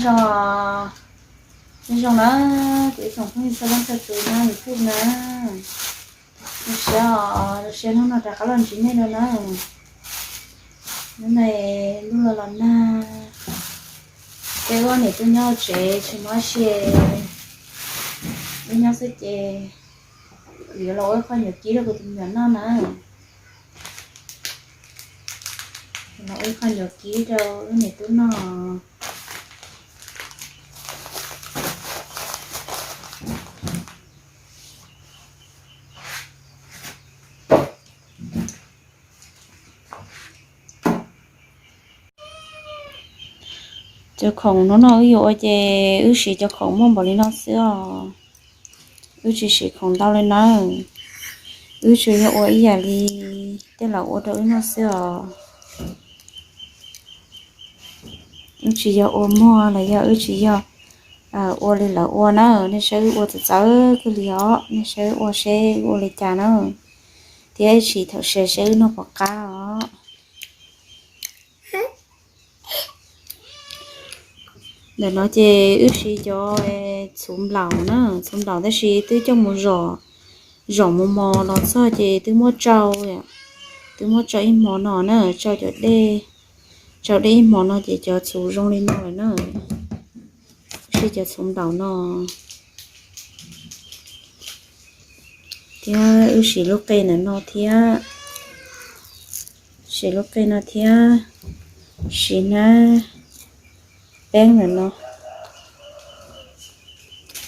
Nyob zoo, nyob zoo na, kuv ib tsoom phooj ywg txhua leej txhua tus na, YouTube na, zoo siab os, zoo siab hnub no rov qab los ntsib nej dua na. Hnub no ntuj los los nag, ces wb niam tub nyob tsev tsis muaj dab tsi, wb nyob xwb ces yuav los ua ib qho nyuam kib rau kuv tus me nyuam noj na. Los ua ib qho nyuam kib rau wb niam tub noj. Cov khoom hnub no wb yuav ua ces wb siv cov khoom muaj npaum li no xwb os. Wb tsis siv khoom ntau li nawb. Wb tsuas yog ua ib yam li tej laus ua rau wb noj xwb os. Wb tsis yog ua muag los yog wb tsis yog ua li lawv ua na. Nej saib wb ua txawv txawv kawg li os, nej saib wb ua seb wb ua li cas na. Thiab ib sim thaum siav seb wb noj puas qab os. Ntawm no ces wb siv cov txhuv nplaum na, txhuv nplaum tab sis twb coj mus zom, zom mus mos los txog ces twb muab tsau, twb muab tsau ib hmo no na, tsau cov dej, tsau dej ib hmo no ces cov txhuv zoo li no lawm na. Siv cov txhuv nplaum no thiab wb siv lub qe ntawm no thiab, siv lub qe no thiab, siv hnab peeb ntawm no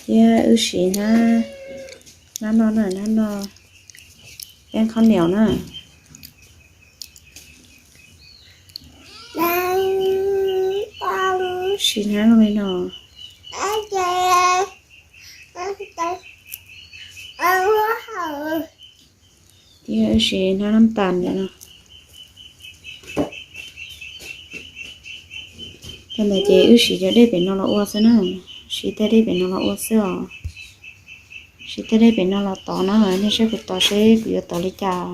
thiab wb siv hnab, hnab no na, hnab no, peeb khaub niam na. Siv hnab zoo li no. Thiab wb siv hnab nab tas ntawm no. Thaum ntawd ces wb siv cov dej pem no los ua xwb na. Siv tej dej pem no los ua xwb os. Siv tej dej pem no los tov na, nej saib kuv tov seb kuv yuav tov li cas.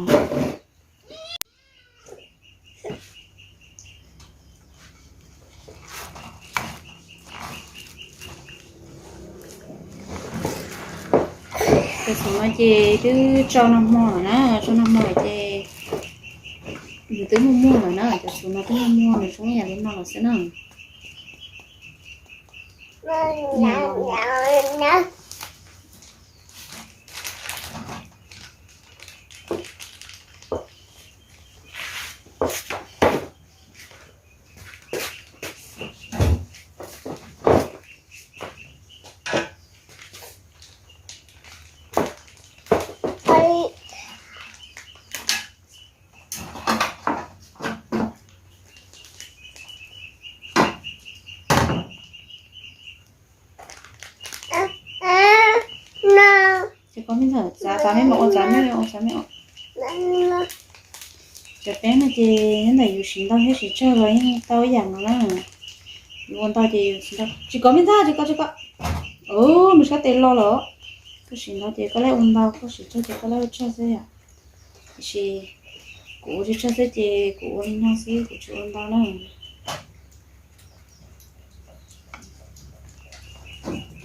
Cov txhuv no ces twb tsau nag hmo lawm na, tsau nag hmo lawm ces nws twb muag muag lawm na, cov txhuv no twb muag muag, nws zoo ib yam li no lawm xwb na. Ces koj me ntxhais, xav xav me mus ua xav me ua xav me ua. Cov peeb no ces nyob ntawm yus siv ntau thiab siv tsawg los yeej tau ib yam no na. Yus ua ntau ces yus siv ntau. Tsis kov me ntxhais, tsis kov, tsis kov. Ub, nws sab tes lo lawm. Koj siv ntau ces koj laj ua ntau, koj siv tsawg ces koj laj ua tsawg xwb yom. Tiam sis kuv ua tsawg tsawg xwb ces kuv ua li no xwb, kuv tsis ua ntau na.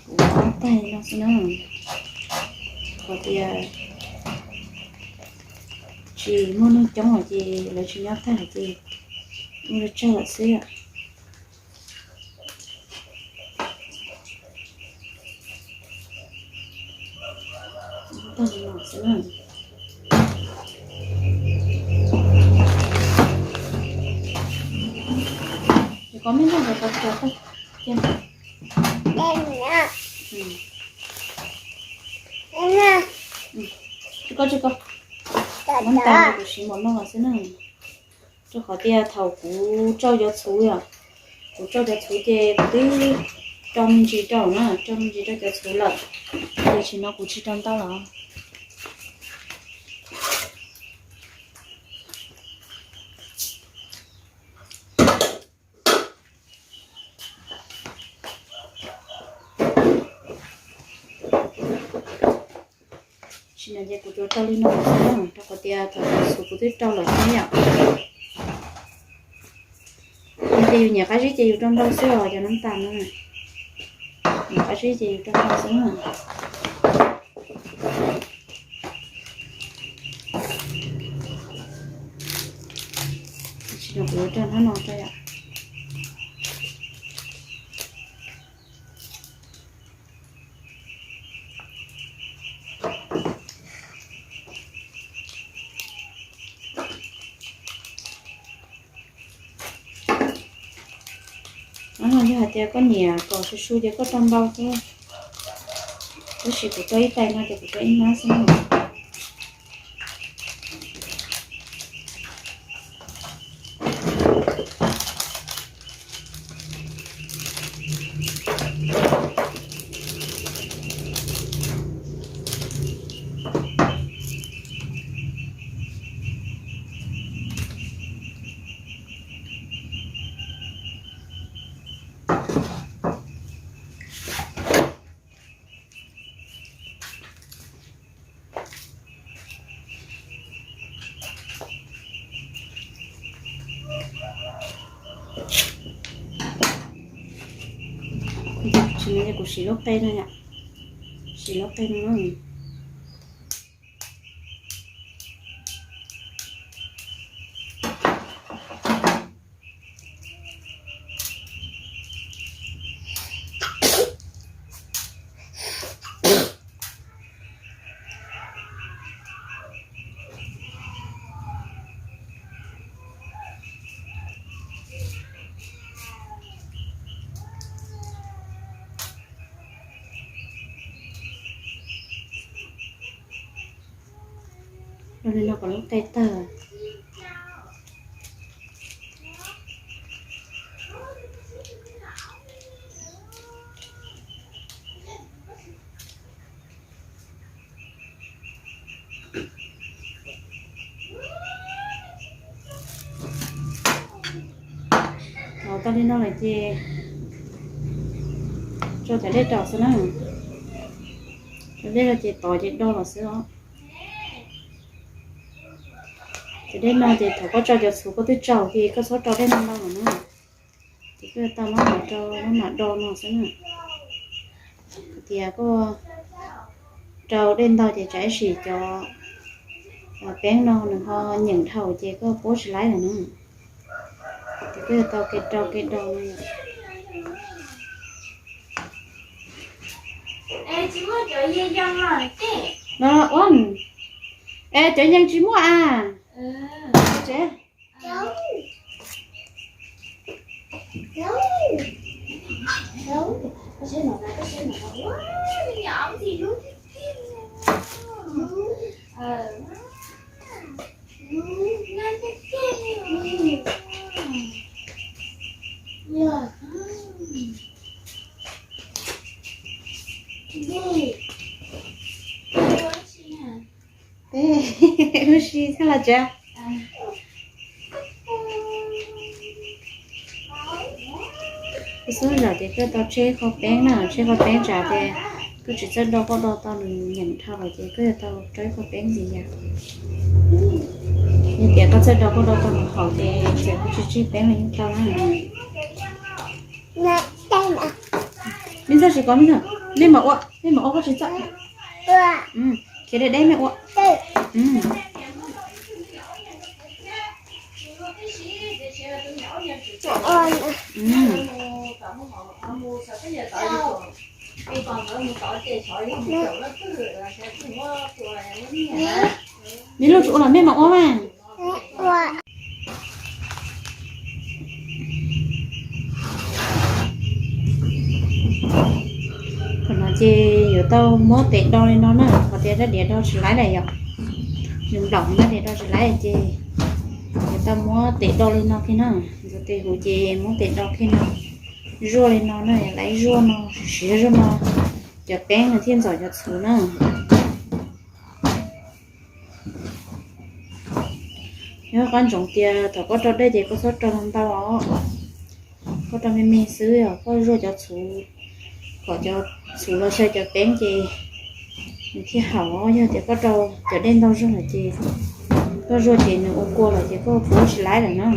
Kuv ua ob tag li no xwb na. Qhov tias tsis muaj neeg coob lawm ces lawv tsis nyob tag lawm ces ua tsawg lawm xwb yom. Tag li no xwb na. Ces kov me ntxhais, kov kov kov. Tsis kov, tsis kov. Nab tas kuv siv npaum no xwb na. Rau qhov tias thaum kuv tsau cov txhuv yom, kuv tsau cov txhuv ces kuv twb rau me ntsis rau na, rau me ntsis rau cov txhuv lawm, ces tam sim no kuv tsis rau ntau lawm. Tam sim no ces kuv tsuas rau li no xwb na, rau qhov tias thaum kuv txhuv kuv twb rau lawm thiab yom. Yog tias yus nyiam qab zib ces yus rau ntau xwb os cov nab tas no. Qab zib ces yus rau no xwb na. Tam sim no kuv yuav rau hnab no rau yom. Hnab no yog hais tias koj nyiam kom su su ces koj rau ntau xwb, tab sis kuv rau ib tais no ces kuv rau ib hnab xwb na. Tsis no kuv siv lub qe no yom, siv lub qe no. Rau li no kom lub qe tawg. Tov tau li no lawm ces tso cov dej rau xwb na. Cov dej rau ces tov ces do los xwb os. Cov dej no ces thaum koj tso cov txhuv koj twb tsaug ces koj txhob rau dej no ntau lawm na. Ces koj yuav tau mab mam rau mab mam do no xwb na. Hais tias koj rau dej ntau ces tsam ib sim cov peeb no nws ho nyeem dhau ces koj puab tsis laib lawm na. Ces koj yuav tau kev rau kev do no. No ua, es cov yees tsis muaj a. Peb wb si thiab los tsav. Koj xub zaum ces koj tau tseb qho peeb na, tseb qho peeb tsam tias koj tsis txawj do koj do tau nws nyeem dhau lawm ces koj yuav tau rau ib qho peeb ntxiv yom. Yog tias koj txawj do koj do tau nws haum ces txawm koj tsis tseb peeb los yeej tau na. Me txawj tsis kov me, mej mam ua, mej mam ua koj tsis txawj. Khiav deb deb mej ua. Me lub tsis ua los mej mam ua mas. Thaum no ces yuav tau muab tes do li no na, qhov tias rab diav do tsis laib lawm yom, nws nplaum rab diav do tsis laib ces yuav tau muab tes do li no kiag na. Ntxuav tes huv ces muab tes do kiag no, zuaj li no na, laib zuaj no, siv zuaj no, cov peeb nws thiaj ntxom cov txhuv na. Nyob qab ntsoov tias thaum koj rau dej ces koj txhob rau ntau os, koj rau me me xwb os, koj zuaj cov txhuv kom cov txhuv los xyaw cov peeb ces nws thiaj haum. Yog tias koj rau cov dej ntau zog lawm ces koj zuaj ces nws ua kua lawm ces koj puab tsis laib lawm na.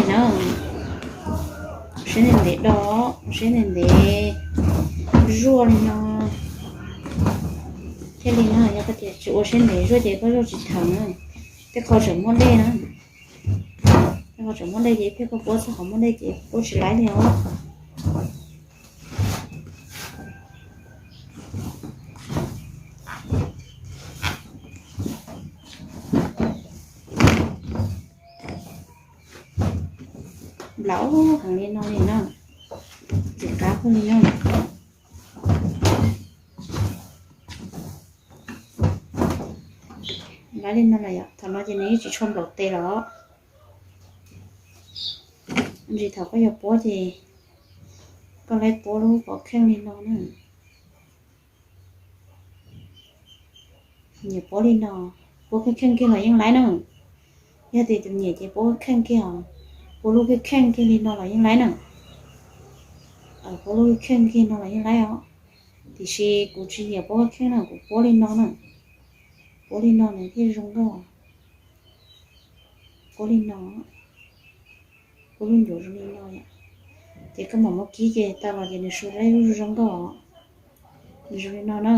Na, siab ntev ntev do, siab ntev ntev zuaj li no. Thiaj li no, yog koj tias tsis ua siab ntev zuaj ces koj zuaj tsis theev na. Tej qho tseem muaj dej na, tej qho tseem muaj dej ces ib pliag koj puab txog qhov muaj dej ces puab tsis laib li os. Nplaum heev li no li na, ntxim qab kawg li na. Laib li no lawm yom, thaum no ces nws yeej tsis tshua nplaum tes los. Ntsis thaum koj yuav puab ces koj laib puab lub pov kheej li no na. Nyiam puab li no, puab kheej kheej kiag los yeej laib na. Yog tias tus nyiam ces puab kheej kiag os, puab lub kheej kheej kiag li no los yeej laib na. Puab lub kheej kiag no los yeej laib os. Tiam sis kuv tsis nyiam puab kheej na, kuv puab li no na. Puab li no nws thiaj zoo nkauj. Puab li no, puab lub ncuav zoo li no yom. Ces koj mam muab kib ces tau los ces nws su laib lub zoo nkauj. Nws zoo li no na.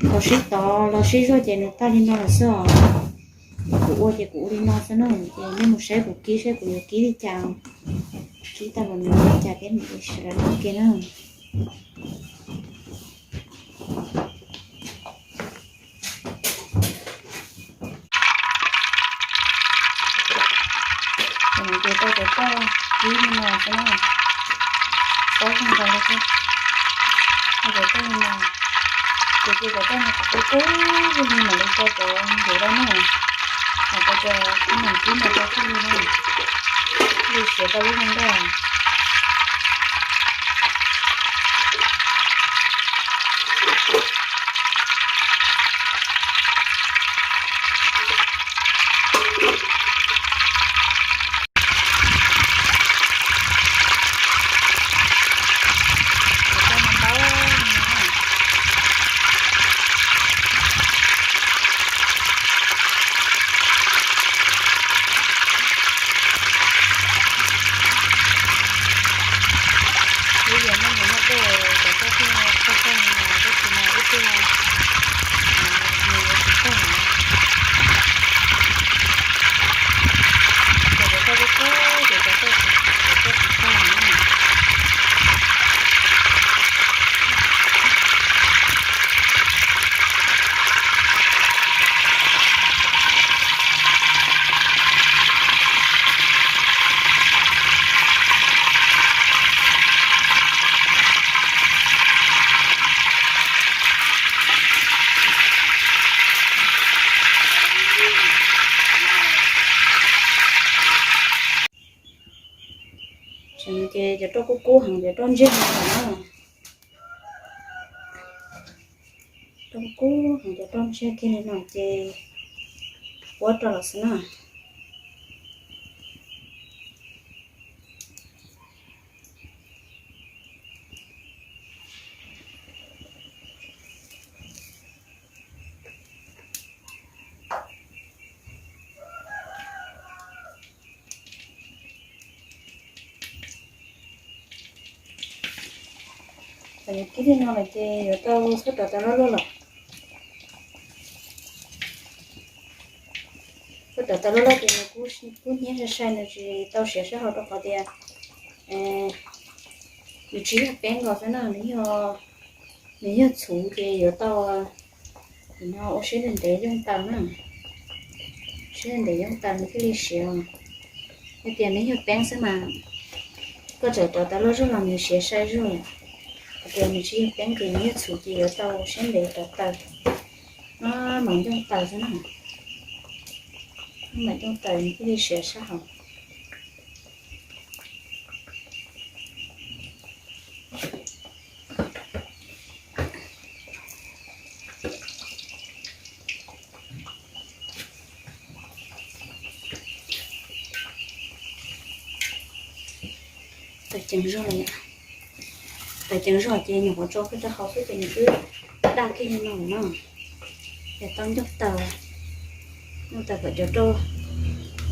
Thaum sib tov los sib zuaj ces nws tag li no lawm xwb os. Kuv ua ces kuv ua li no xwb na, ces nej mus saib kuv kib saib kuv yuav kib li cas. Kib tau los nws li cas thiab mam li sawv daws ua ke na. Ces tau cov toj kib li no xwb na, pob zoo nkaus li thiab. Tau cov toj li no, ces cia cov toj no kom kub kub li mam li tso cov ncuav rau na. Kom tau cov kib no kib no rau thiaj li no, thiaj li siav tau lub zoo nkauj. Ib yam nej mus noj dej cov toj thiaj txog txog li no, tab sis mas ib tug nws yuav tsis txog na. Ces cov toj kub kub ces cov toj tsis, cov toj tsis txog na. Ces cov roj kub kub heev, cov roj ntsiag li no na. Roj kub kub heev, cov roj ntsiag kiag li no ces puab rau los xwb na. Thaum yuav kib li no lawm ces yuav tau txhob rauv taws loj loj lawm. Txhob rauv taws loj loj ces nws kub hnyiab sai sai, nws tsis tau siav sab hauv rau qhov tias nws tsis yog peeb nkaus xwb na, nws yog, nws yog txhuv ces yuav tau, no ua siab ntev ntev yooj taws na. Siab ntev ntev yooj taws nws thiaj li siav. Yog tias nws yog peeb xwb mas koj txawm rauv taws loj zuj los nws siav sai zuj. Hos tias nws tsis yog peeb ces nws yog txhuv ces yuav tau siab ntev rauv taws. No mam yooj taws xwb na, mam yooj taws nws thiaj li siav sab hauv. Taws ceev zog lawm, taws ceev zog ces nyuam qhuav tso kiag rau hauv xwb ces nws twb daj kiag li no lawm na. Ces tau ncooj taws, Muab tau kom cov rau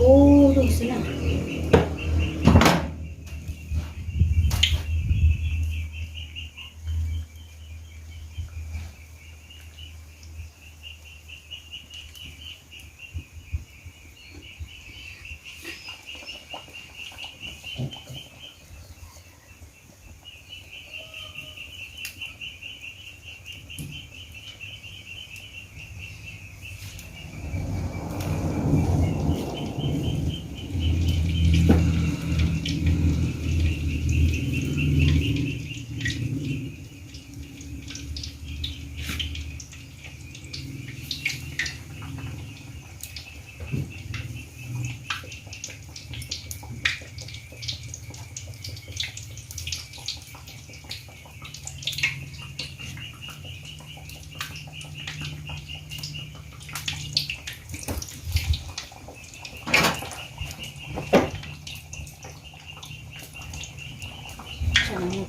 ub lug xwb na.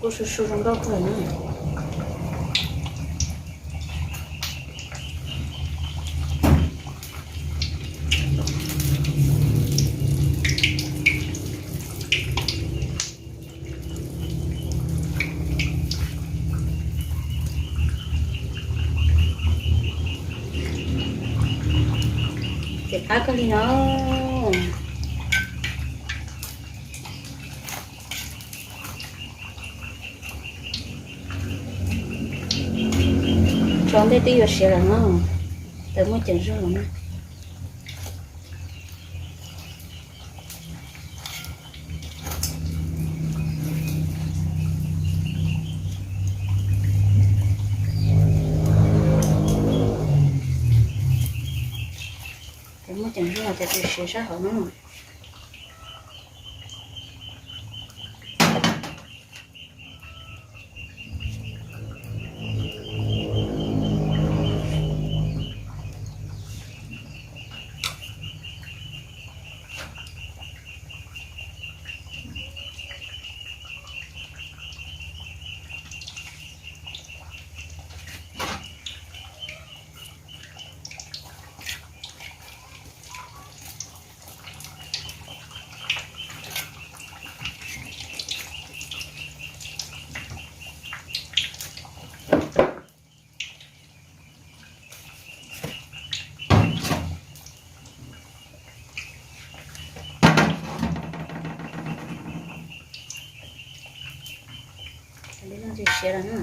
Kuj su su zoo nkauj kawg na. Ces qab kawg li no. Tso ntej twb yuav siav lawm no, tawm muaj ceem zog lawm na. Tawm muaj ceem zog ces tawm siav sab hauv no. Siav lawm na.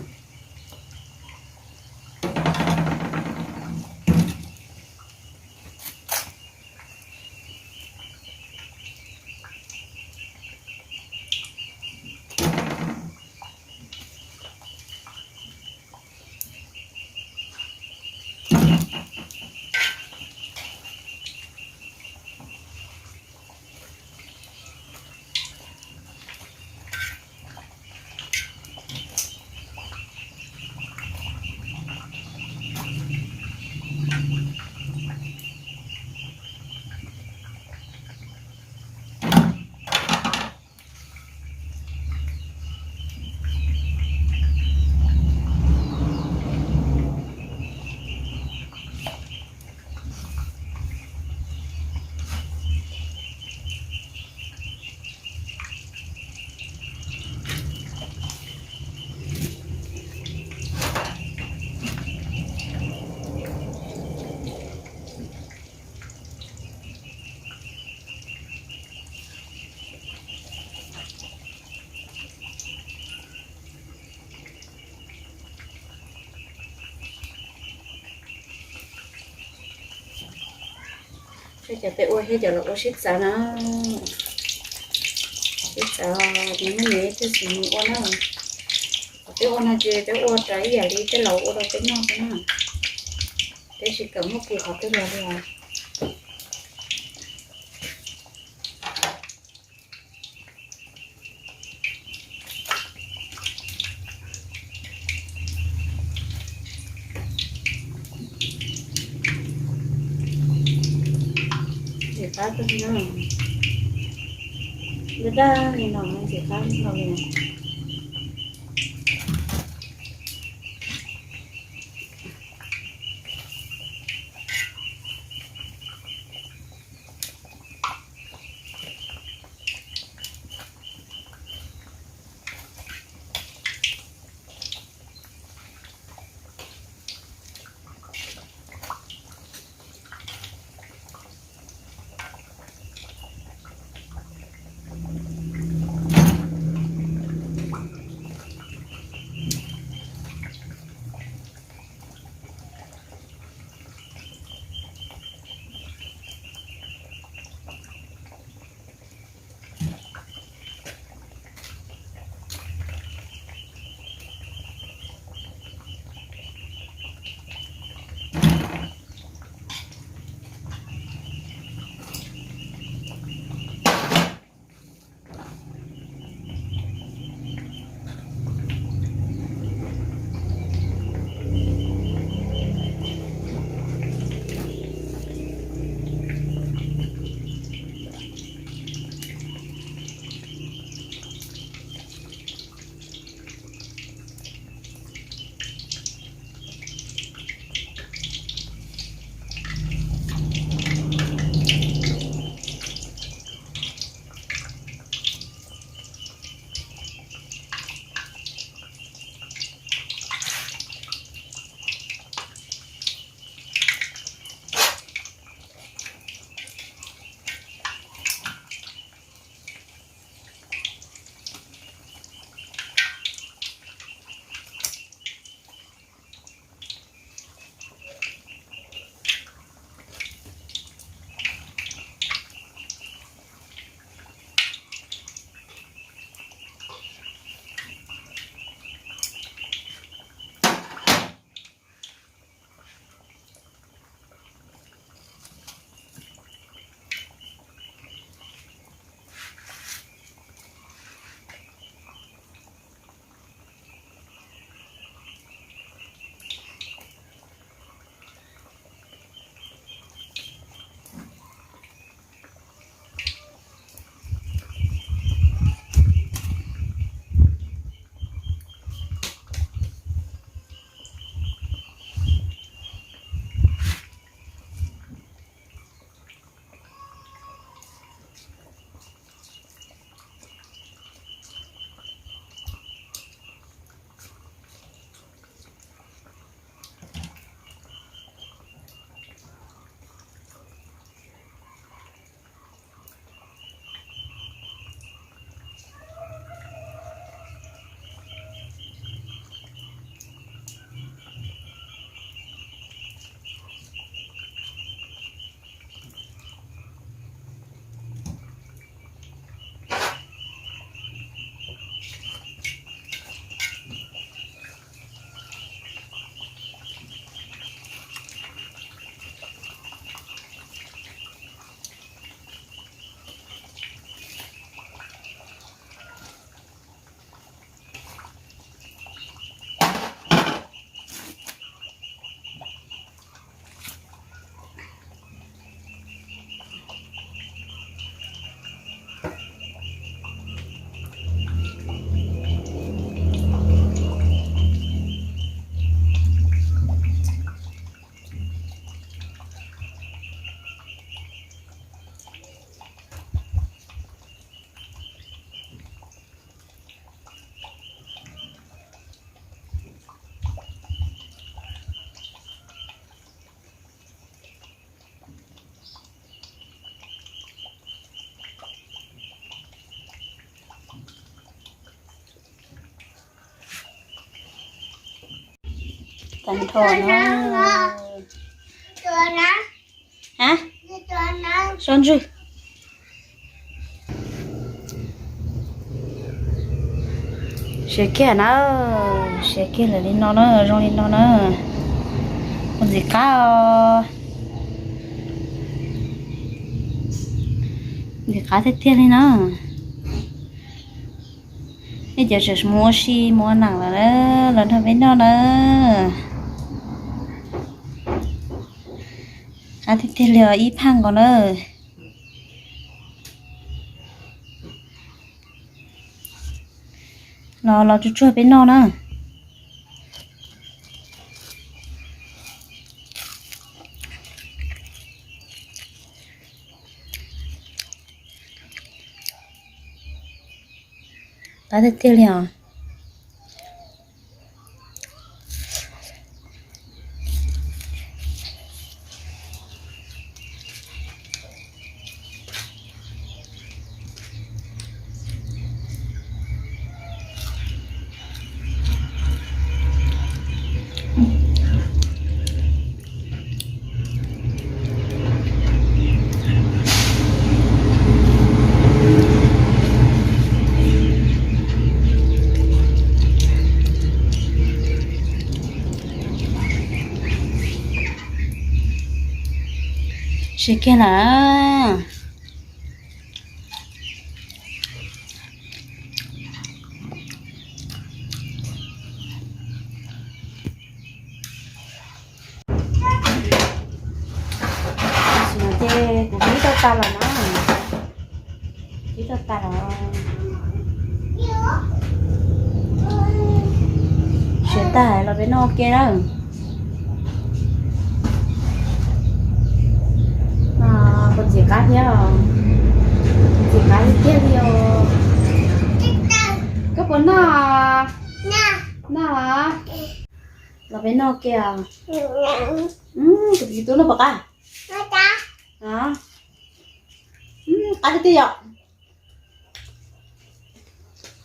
Cov peb ua thiab cov lawv ua sib txawv na. Sib txawv, nws muaj nyias ib tug txiv mus ua na. Qhov peb ua no ces peb ua raws ib yam li tej laus ua rau peb noj xwb na. Peb tsis kam muab pub qhov twg los li os. Ntxim qab kawg li na. Daj daj li no ntxim qab li no li. Tag nrho na. Ha? Sab ntswg. Siav kiag na, siav kiag lawm li no na, zoo li no na. Ua ntxim qab os. Ntxim qab tiag tiag li na. Nej cov tseem mus ua si mus ua neej lawm na, los nrog peb noj na. Qab tiag tiag li os, ib phaj nkaus na. Los los tsuag tsuag peb noj na. Qab tiag tiag li os. Siav kiag na. Tam sim no ces kuv pib tau tas lawm na. Pib tau tas lawm. Siav tag los peb noj ua ke na. Kuv ntxim qab thiab os. Ntxim qab tiag tiag li os. Koj puas noj? Noj. Los peb noj ua ke os. Tus tub noj puas qab? Qab tiag tiag yom.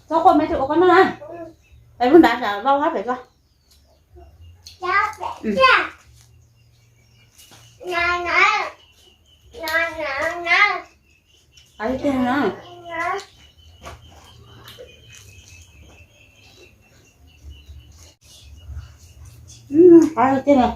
Txhob quaj, meb rau ua koj noj na. Peb lub nrad sawv vau hab pem koj. Qab tiag tiag na. Qab tiag tiag na. Qab tiag tiag li.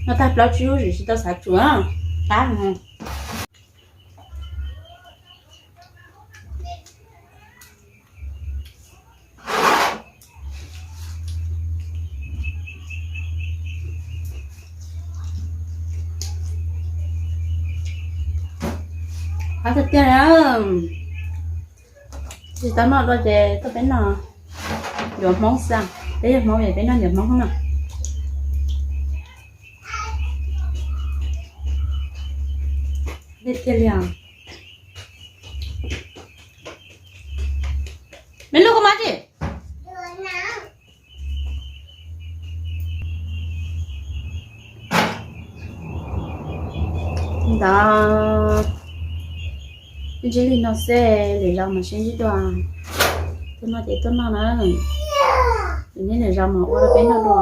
Noj tag plaub tsib lub zim tsis tau xav tsuav, qab. Qab tiag tiag. Tsis tau noj dua ces tuaj peb noj. Ncuav Hmoob xwb, peb yog Hmoob es peb noj ncuav Hmoob na. Tiag tiag li os. Me lub koj mas tsis ntawd. Ntsib li no xwb, lwm zaus mam sib ntsib dua. Tuaj noj ces tuaj noj na. Neb lwm zaus mam ua rau peb noj dua.